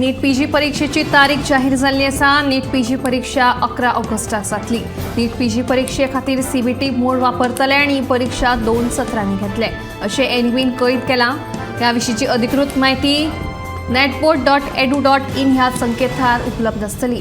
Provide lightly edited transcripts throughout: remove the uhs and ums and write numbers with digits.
नीट पीजी परीक्षेची तारीख जाहीर जाल्ली आसा. नीट पीजी परीक्षा 11 ऑगस्टाक जातली. नीट पीजी परीक्षे खातीर सीबीटी मोड वापरतले आनी ही परीक्षा 2 सत्रांनी घेतले अशें एनईबीन कळीत केलां. ह्या विशींची अधिकृत म्हायती netboard.edu.in ह्या संकेतथळार उपलब्ध आसतली.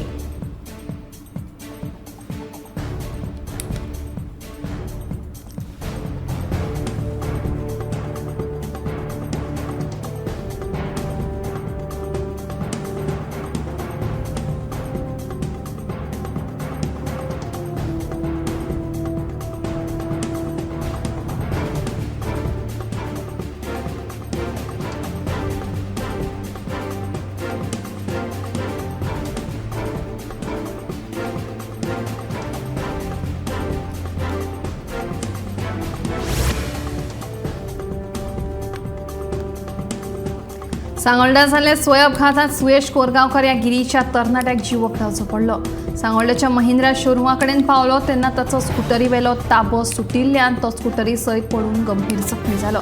सांगोल्डा जाल्ल्या स्वयंअपघातात सुयश कोरगांवकर ह्या गिरीच्या तरणाट्याक जीव वगडावचो पडलो. सांगोल्डाच्या महिंद्रा शोरुमा कडेन पावलो तेन्ना ताचो स्कुटरी वेलो ताबो सुटिल्ल्यान तो स्कुटरी सयत पडून गंभीर जखमी जालो.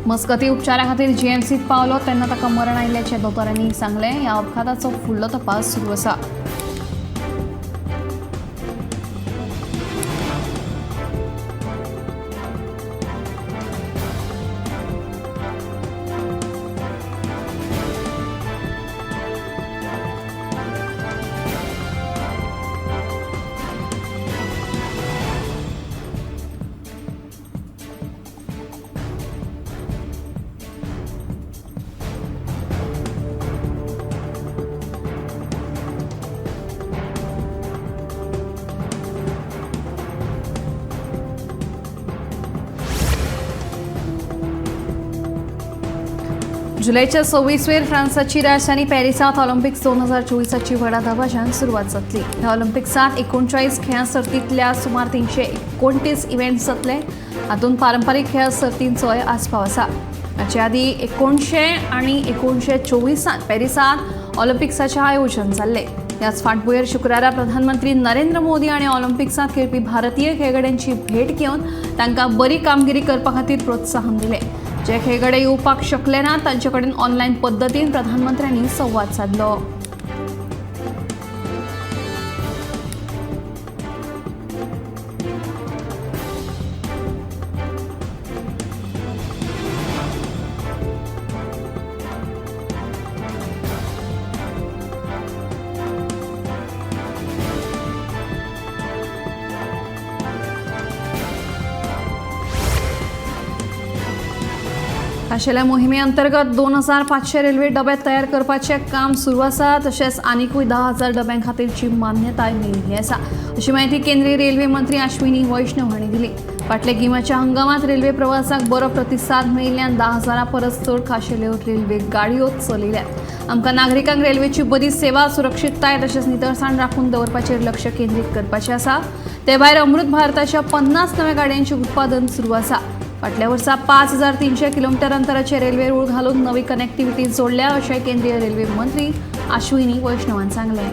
मजगती उपचारा खातीर जीएमसीत पावलो तेन्ना ताका मरण आयिल्ल्याचें दोतोरांनी सांगलें. ह्या अपघाताचो फुडलो तपास सुरू आसा. जुलैच्या 26वेर फ्रांसाची राजधानी पॅरिसांत ऑलिम्पिक्स 2024ची व्हडा दबाज्यान सुरवात जातली. ह्या ऑलिम्पिक्सांत 39 खेळां सर्तींतल्या सुमार 329 इव्हेंट्स जातले. हातूंत पारंपारीक खेळां सर्तींचोय आस्पाव आसा. हाचे आदीं 1900 आनी 1924 पॅरिसांत ऑलिम्पिक्साचें आयोजन जाल्लें. ह्याच फाटभुंयेर शुक्रारा प्रधानमंत्री नरेंद्र मोदी आनी ऑलिम्पिक्सांत खेळपी भारतीय खेळगड्यांची भेट घेवन तांकां बरी कामगिरी करपा खातीर प्रोत्साहन दिलें. जे खेळगडे येवपाक शकले ना तांचे कडेन ऑनलायन पद्दतीन प्रधानमंत्र्यांनी संवाद सादलो. खाशेल्या मोहिमे अंतर्गत 2500 रेल्वे डबे तयार करपाचें काम सुरू आसा. तशेंच आनिकूय 10,000 डब्यां खातीरची मान्यताय मेळिल्ली आसा अशी म्हायती केंद्रीय रेल्वे मंत्री अश्विनी वैष्णव हांणी दिली. फाटल्या गिमाच्या हंगामांत रेल्वे प्रवासाक बरो प्रतिसाद मेळिल्ल्यान 10,000 परस चड खाशेल्यो रेल्वे गाडयो चलयल्यात. आमकां नागरिकांक रेल्वेची बरी सेवा, सुरक्षितताय तशेंच नितळसाण राखून दवरपाचेर लक्ष केंद्रीत करपाचें आसा. ते भायर अमृत भारताच्या 50 नव्या गाडयांचें उत्पादन सुरू आसा. फाटल्या वर्सा 5300 किलोमिटर अंतराचे रेल्वे रूळ घालून नवी कनेक्टिव्हिटी जोडल्या अशें केंद्रीय रेल्वे मंत्री अश्विनी वैष्णवान सांगलें.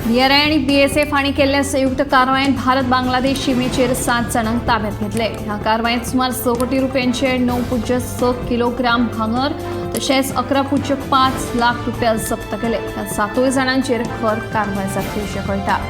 डीआरआय आनी बीएसएफ हांणी केल्ल्या संयुक्त कारवायेंत भारत बांगलादेश शिमेचेर 7 जाणांक ताब्यात घेतले. ह्या कारवायेंत सुमार 6 कोटी रुपयांचे 9.6 किलोग्राम भांगर तशेंच 11.5 लाख रुपया जप्त केले. ह्या 7 जाणांचेर खर कारवाय जातली अशें कळटा.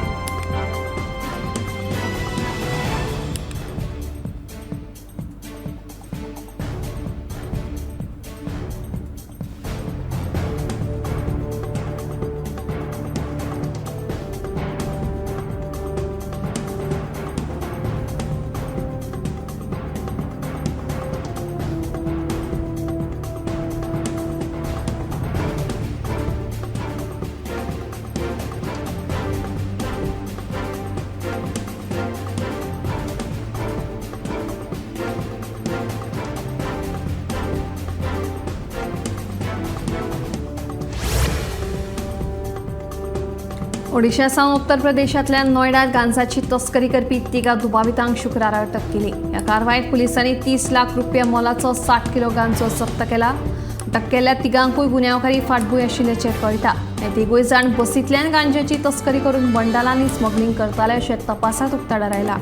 ओडिशा सावन उत्तर प्रदेशांतल्या नोयडात गांजाची तस्करी करपी तिगां दुबावितांक शुक्रारा अटक केली. ह्या कारवायेत पुलिसांनी 30 लाख रुपया मोलाचो 60 किलो गांजो जप्त केला. अटक केल्ल्या तिगांकूय गुन्यांवकारी फाटभूंय आशिल्ल्याचें कळटा. हे तिगूय जाण बसींतल्यान गांजाची तस्करी करून बंडालांनी स्मगलिंग करताले अशें तपासांत उक्ताडार आयलां.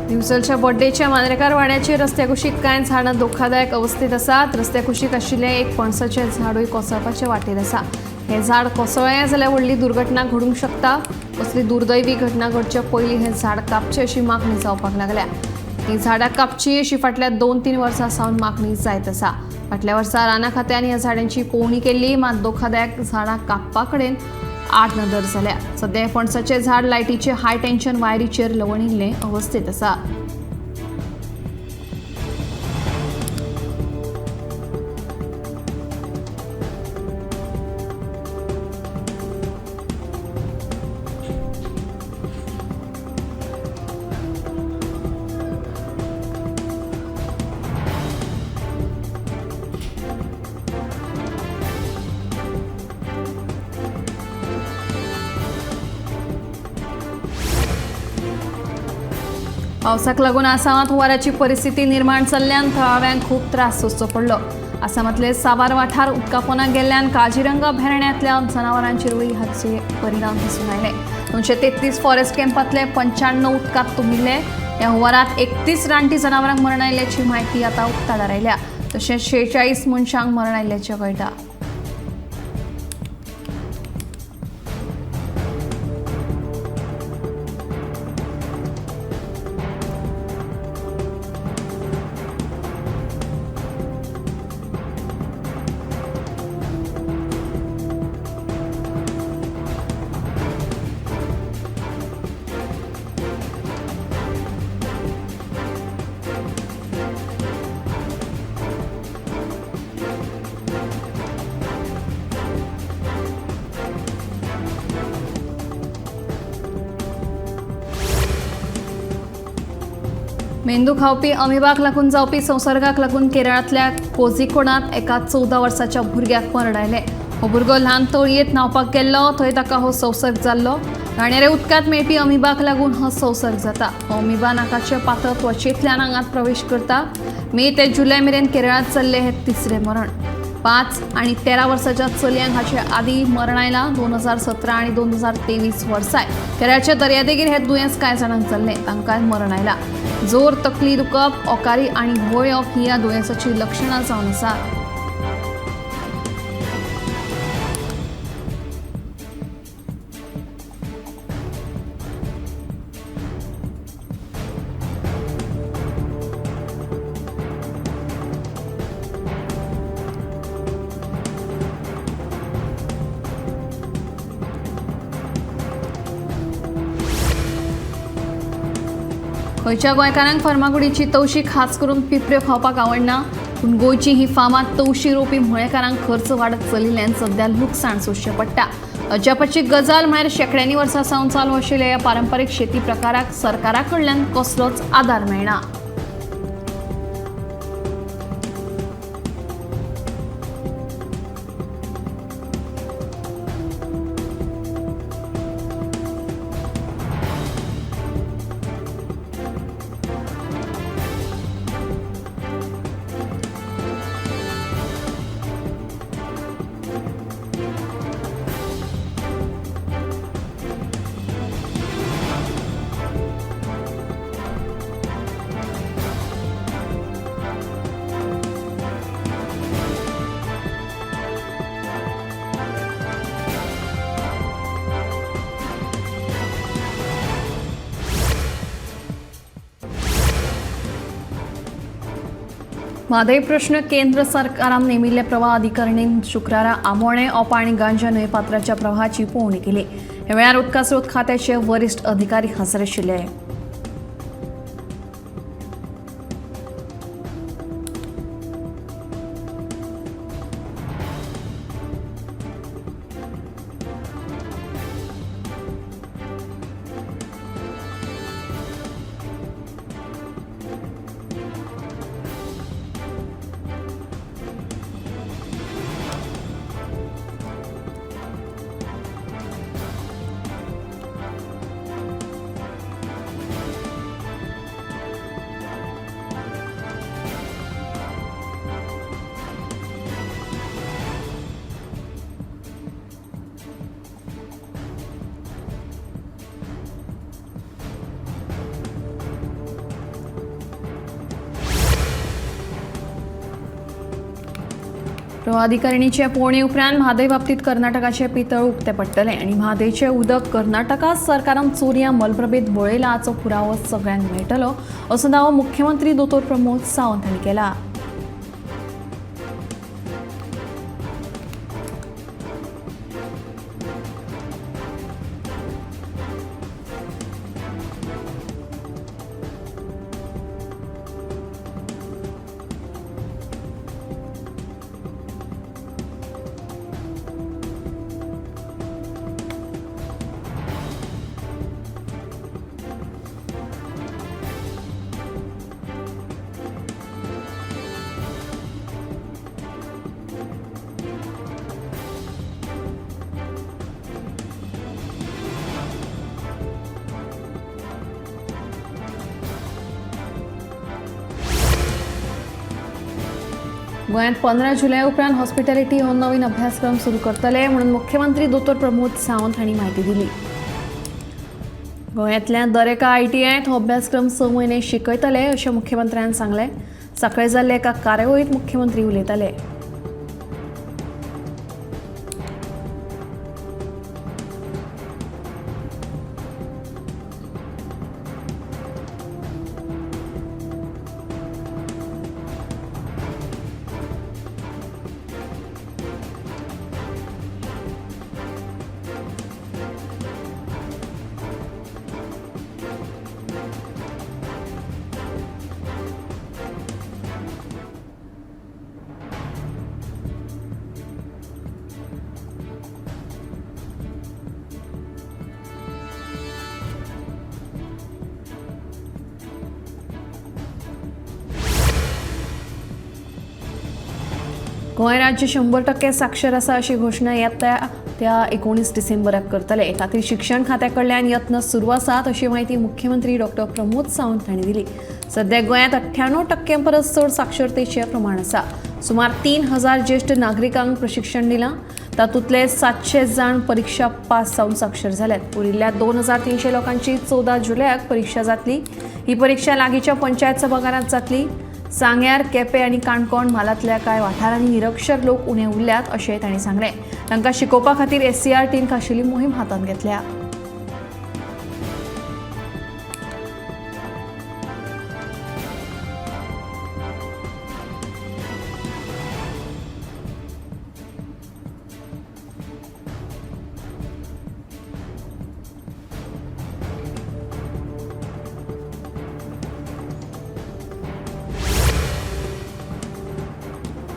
दिवचलच्या बड्डेच्या मांद्रेकार वाड्याचे रस्त्या कुशीक कांय झाडां धोकादायक अवस्थेत आसात. रस्त्या कुशीक आशिल्लें एक पणसाचें झाडूय कोसळपाचे वाटेर आसा. हें झाड कोसळ्ळें जाल्यार व्हडली दुर्घटना घडूंक शकता. कसली दुर्दैवी घटना घडचे पयलीं हें झाड कापचें अशी मागणी जावपाक लागल्या. हीं झाडां कापची अशी फाटल्या 2-3 वर्सां सावन मागणी जायत आसा. फाटल्या वर्सा रानां खात्यान ह्या झाडांची पळोवणी केल्ली, मात धोकादायक झाडां कापपा कडेन आठ नदर जाल्या. सद्या पणसाचें झाड लायटीचे हाय टेन्शन वायरीचेर लवणिल्ले अवस्थेत आसा. पावसाक लागून आसामात हुंवाराची परिस्थिती निर्माण जाल्ल्यान थळाव्यांक खूब त्रास सोंसचो पडलो. आसामांतले साबार वाठार उदकापोना गेल्ल्यान काजीरंगा अभयारण्यांतल्या जनावरांचेरूय हाचे परिणाम दिसून आयले. 233 फॉरेस्ट कॅम्पांतले 95 उदकांत तुंबिल्ले. ह्या हुंवारांत 31 रानटी जनावरांक मरण आयिल्ल्याची म्हायती आतां उक्ताडार आयल्या. तशेंच 46 मनशांक मरण आयिल्ल्याचें कळटा. मेंदू खावपी अमिबाक लागून जावपी संसर्गाक लागून केरळांतल्या कोझिकोडांत एका 14 वर्साच्या भुरग्याक मरण आयलें. हो भुरगो ल्हान तळयेंत न्हांवपाक गेल्लो, थंय ताका हो संसर्ग जाल्लो. घाणयाऱ्या उदकांत मेळपी अमिबाक लागून हो संसर्ग जाता. हो अमिबा नाकाचे पातळ त्वचेंतल्यान आंगांत प्रवेश करता. मे ते जुलय मेरेन केरळांत चल्ले हे तिसरें मरण. 5 आनी 13 वर्साच्या चलयांक हाचे आदीं मरण आयलां. 2017 आनी 2023 वर्साय केरळाच्या दर्यादेगेर हें दुयेंस कांय जाणांक जाल्लें, तांकांय मरण आयलां. जोर, तकली दुखप, ओकारी आनी घुंवळ येवप ही ह्या दुयेंसाची लक्षणां जावन आसात. खंयच्या गोंयकारांक फर्मागुडीची तवशी खास करून पिपऱ्यो खावपाक आवडना, पूण गोंयची ही फामाद तवशी रोवपी मळेकारांक खर्च वाडत चलिल्ल्यान सद्या लुकसाण सोंसचें पडटा. अजापाची गजाल म्हळ्यार शेंकड्यांनी वर्सां सावन चालू आशिल्ल्या ह्या पारंपारीक शेती प्रकाराक सरकारा कडल्यान कसलोच आदार मेळना. म्हादय प्रश्न केंद्र सरकारान नेमिल्ले प्रवाह अधिकारणीन शुक्रारा आमोणें, ओपा आनी गांजा न्हंय पात्राच्या प्रवाहाची पळोवणी केली. ह्या वेळार उदका स्रोत खात्याचे वरिश्ठ अधिकारी हजर आशिल्ले. प्रवाह अधिकारिणीचे पळोवणी उपरांत म्हादय बाबतीत कर्नाटकाचे पितळ उक्ते पडटले आनी म्हादयचें उदक कर्नाटका सरकारान चोरयां मलप्रभेत वळयला हाचो पुरावो सगळ्यांक मेळटलो असो दावो मुख्यमंत्री दोतोर प्रमोद सावंत हांणी केला. गोंयांत 15 जुलय उपरांत हॉस्पिटॅलिटी हो नवीन अभ्यासक्रम सुरू करतले म्हणून मुख्यमंत्री दोतोर प्रमोद सावंत हांणी म्हायती दिली. गोंयांतल्या दरेका आयटीआयत हो अभ्यासक्रम 6 म्हयने शिकयतले अशें मुख्यमंत्र्यान सांगलें. सकाळी जाल्ले एका कार्यावळींत मुख्यमंत्री उलयताले. गोंय राज्य 100% साक्षर आसा अशी घोशणा येता त्या 19 डिसेंबराक करतले. खातीर शिक्षण खात्या कडल्यान यत्न सुरू आसात अशी म्हायती मुख्यमंत्री डॉक्टर प्रमोद सावंत हांणी दिली. सध्या गोंयांत 98% परस चड साक्षरतेचें प्रमाण आसा. सुमार 3000 ज्येश्ठ नागरिकांक प्रशिक्षण दिलां. तातूंतले 700 जाण परिक्षा पास जावन साक्षर जाल्यात. उरिल्ल्या 2300 लोकांची 14 जुलयाक परिक्षा जातली. ही परिक्षा लागींच्या पंचायत सभाघरांत जातली. सांग्यार, केपें आनी काणकोण म्हालांतल्या कांय वाठारांनी निरक्षर लोक उणे उरल्यात अशें तांणी सांगलें. तांकां शिकोवपा खातीर एससीआरटीन खाशेली मोहीम हातांत घेतल्या.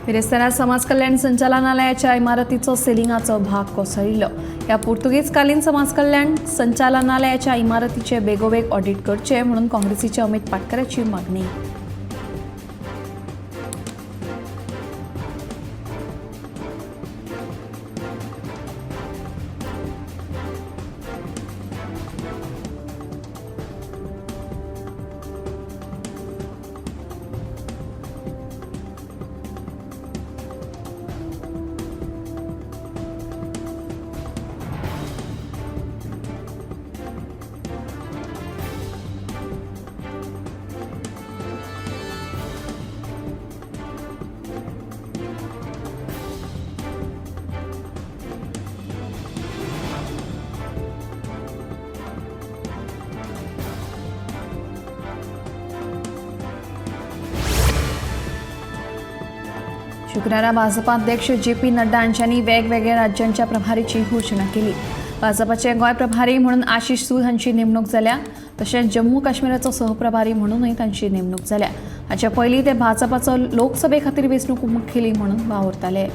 बिरेस्तारा समाज कल्याण संचालनालयाच्या इमारतीचो सिलिंगाचो भाग कोसळिल्लो. ह्या पुर्तुगेजकालीन समाज कल्याण संचालनालयाच्या इमारतीचे बेगोबेग ऑडिट करचे म्हणून काँग्रेसीच्या अमित पाटकराची मागणी. शुक्रारा भाजपा अध्यक्ष जे पी नड्डा हांच्यांनी वेगवेगळ्या राज्यांच्या प्रभारीची घोशणा केली. भाजपाचे गोंय प्रभारी म्हणून आशिष सूद हांची नेमणूक जाल्या. तशेंच जम्मू काश्मीराचो सहप्रभारी म्हणूनय तांची नेमणूक जाल्या. हाचे पयलीं ते भाजपाचो लोकसभे खातीर वेंचणूक मुखेली म्हणून वावुरताले.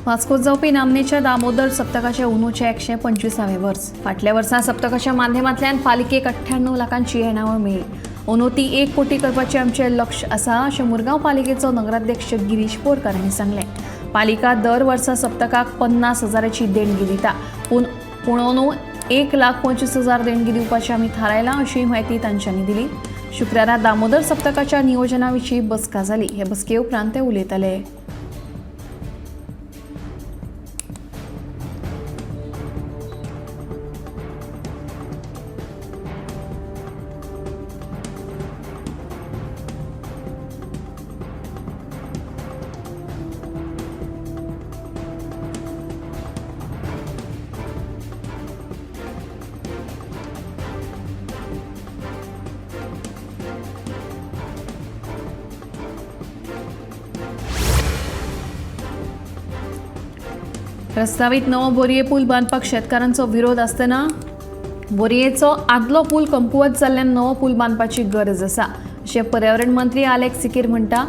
वास्कोत जावपी नामनेच्या दामोदर सप्तकाच्या अंदूचें 125वें वर्स. फाटल्या वर्सा सप्तकाच्या माध्यमांतल्यान पालिकेक 98 लाखांची येणावळ मेळ्ळी. अंदू ती 1 कोटी करपाचें आमचें लक्ष आसा अशें मुरगांव पालिकेचो नगराध्यक्ष गिरीश बोरकार हांणी सांगलें. पालिका दर वर्सा सप्तकाक 50 हजाराची देणगी दिता, पूण अंदू 1,25,000 देणगी दिवपाचें आमी थारायलां अशी म्हायती तांच्यांनी दिली. शुक्रारा दामोदर सप्तकाच्या नियोजना विशीं बसका जाली. हे बसके उपरांत ते उलयताले. प्रस्तावीत नवो बोरये पूल बांदपाक शेतकारांचो विरोध आसतना बोरयेचो आदलो पूल कमकुवत जाल्ल्यान नवो पूल बांदपाची गरज आसा अशें पर्यावरण मंत्री आलेक्स सिकीर म्हणटा.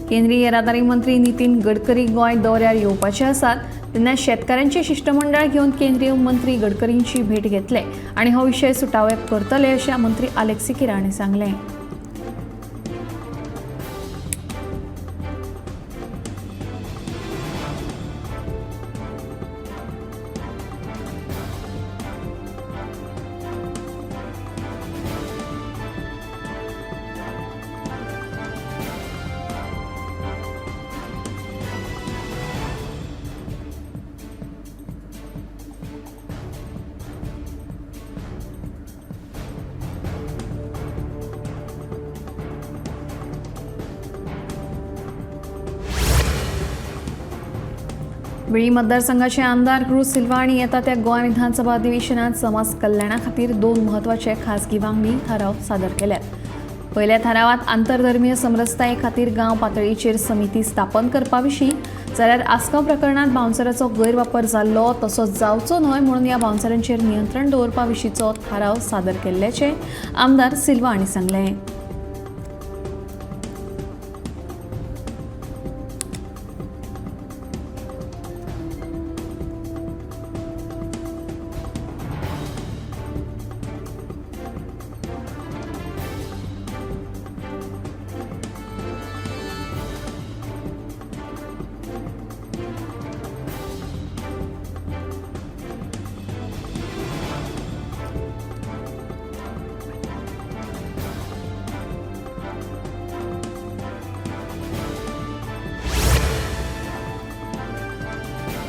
केंद्रीय येरादारी मंत्री नितीन गडकरी गोंय दौऱ्यार येवपाचे आसात तेन्ना शेतकारांचे शिश्टमंडळ घेवन केंद्रीय मंत्री गडकरींची भेट घेतले आनी हो विशय सुटावे करतले अशें मंत्री आलेक्स सिकीर हांणी सांगलें. वेळी मतदारसंघाचे आमदार क्रूज सिल्वा हांणी येता त्या गोंय विधानसभा अधिवेशनात समाज कल्याणा खातीर 2 म्हत्वाचे खासगी वांगडी थाराव सादर केल्यात. पयल्या थारावात आंतरधर्मीय समरसताये खातीर गांव पातळीचेर समिती स्थापन करपा विशीं, जाल्यार आसगांव प्रकरणांत बाउन्सराचो गैरवापर जाल्लो तसो जावचो न्हय म्हणून ह्या बाउन्सरांचेर नियंत्रण दवरपा विशींचो थाराव सादर केल्ल्याचें आमदार सिल्वा हांणी सांगलें.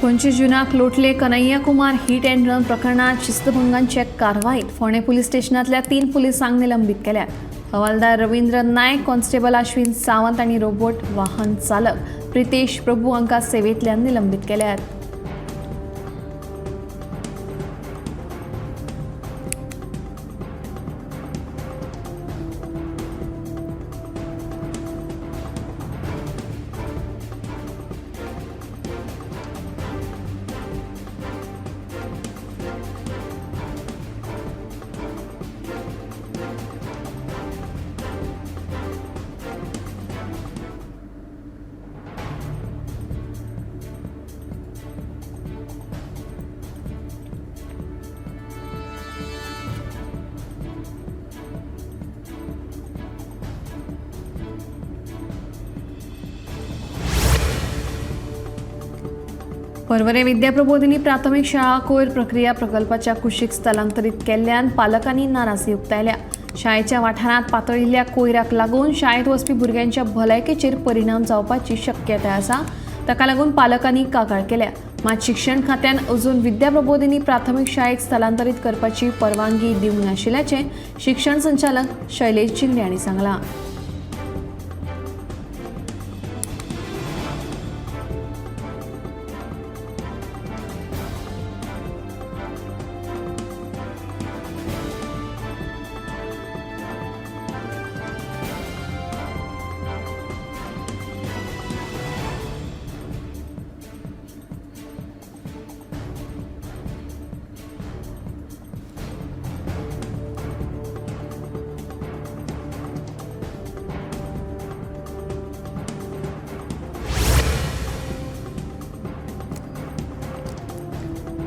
पंचवीस जूनाक लोटले Kanhaiya Kumar hit and run प्रकरणात शिस्तभंगांचे कारवाईत फोंडें पुलीस स्टेशनांतल्या 3 पुलिसांक निलंबीत केल्यात. हवालदार रवींद्र नायक, कॉन्स्टेबल अश्विन सावंत आनी रोबोट वाहन चालक प्रितेश प्रभू हांकां सेवेंतल्यान निलंबीत केल्यात. पर्वरे विद्याप्रबोधिनी प्राथमिक शाळा कोयर प्रक्रिया प्रकल्पाच्या कुशीक स्थलांतरीत केल्ल्यान पालकांनी नाराजी उक्तायल्या. शाळेच्या वाठारांत पातळिल्ल्या कोयराक लागून शाळेंत वचपी भुरग्यांच्या भलायकेचेर परिणाम जावपाची शक्यताय आसा. ताका लागून पालकांनी कागाळ केल्या. मात शिक्षण खात्यान अजून विद्याप्रबोधिनी प्राथमिक शाळेक स्थलांतरीत करपाची परवानगी दिवंक नाशिल्ल्याचें शिक्षण संचालक शैलेश चिंगडे हांणी सांगलां.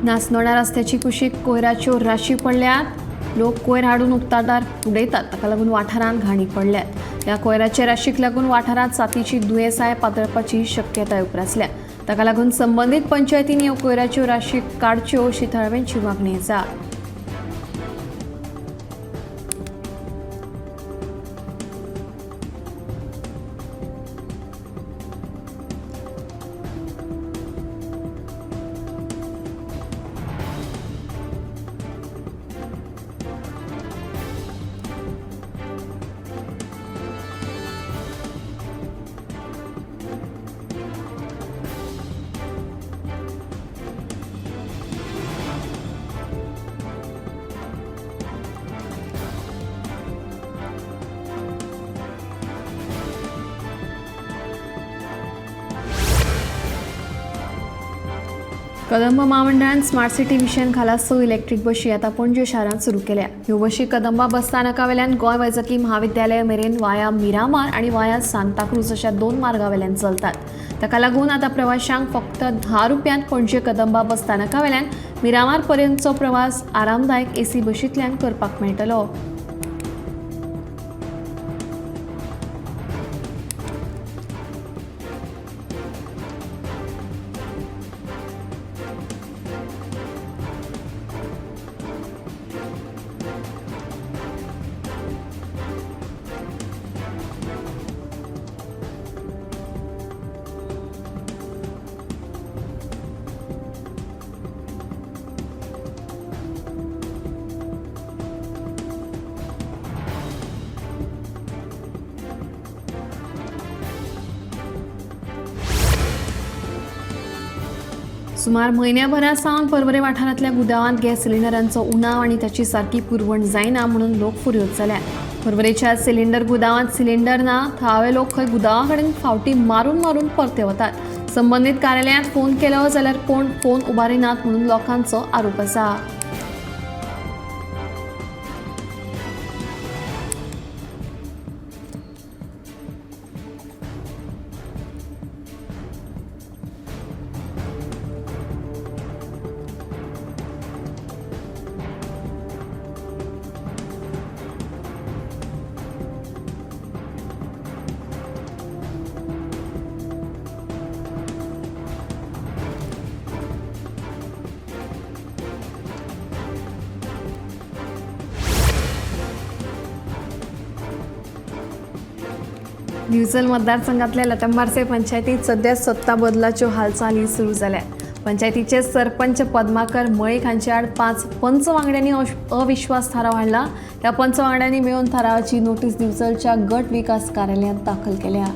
नासनोडा रस्त्याची कुशीक कोयराच्यो राशी पडल्यात. लोक कोयर हाडून उक्ताडार उडयतात. ताका लागून वाठारांत घाणी पडल्यात. ह्या कोयराचे राशीक लागून वाठारांत साथीची दुयेंसाय पातळपाची शक्यताय उप्रासल्या. ताका लागून संबंदीत पंचायतींनी ह्यो कोयराच्यो राशी काडच्यो अशी थळाव्यांची मागणी आसा. कदंब महामंडळान स्मार्ट सिटी मिशन खाला 6 इलेक्ट्रीक बशी आतां पणजे शारांत सुरू केल्या. ह्यो बशी कदंबा बस स्थानकावेल्यान गोंय वैजकी महाविद्यालय मेरेन वाया मिरामार आनी वाया सांताक्रूज अशा 2 मार्गावेल्यान चलतात. ताका लागून आतां प्रवाशांक फक्त 10 रुपयांत पणजे कदंबा बस स्थानकावेल्यान मिरामार पर्यंतचो प्रवास आरामदायक एसी बशींतल्यान करपाक मेळटलो. सुमार म्हयन्याभरा सावन पर्वरे वाठारांतल्या गुदावांत गॅस सिलिंडरांचो उणाव आनी ताची सारकी पुरवण जायना म्हणून लोक फुर्योज जाल्यात. पर्वरेच्या सिलिंडर गुदावांत सिलिंडर ना. थळावे लोक खंय गुदावा कडेन फावटी मारून मारून परते वतात. संबंदीत कार्यालयांत फोन केलो जाल्यार कोण फोन उबारिनात म्हणून लोकांचो आरोप आसा. दिवचल मतदारसंघातल्या लटंबारसे पंचायतीत सध्या सत्ता बदलाच्यो हालचाली सुरू जाल्यात. पंचायतीचे सरपंच पद्माकर मळीक हांचे आड 5 पंच वांगड्यांनी अविश्वास थाराव हाडला. त्या पंच वांगड्यांनी मेळून थारावाची नोटीस दिवचलच्या गट विकास कार्यालयांत दाखल केल्या.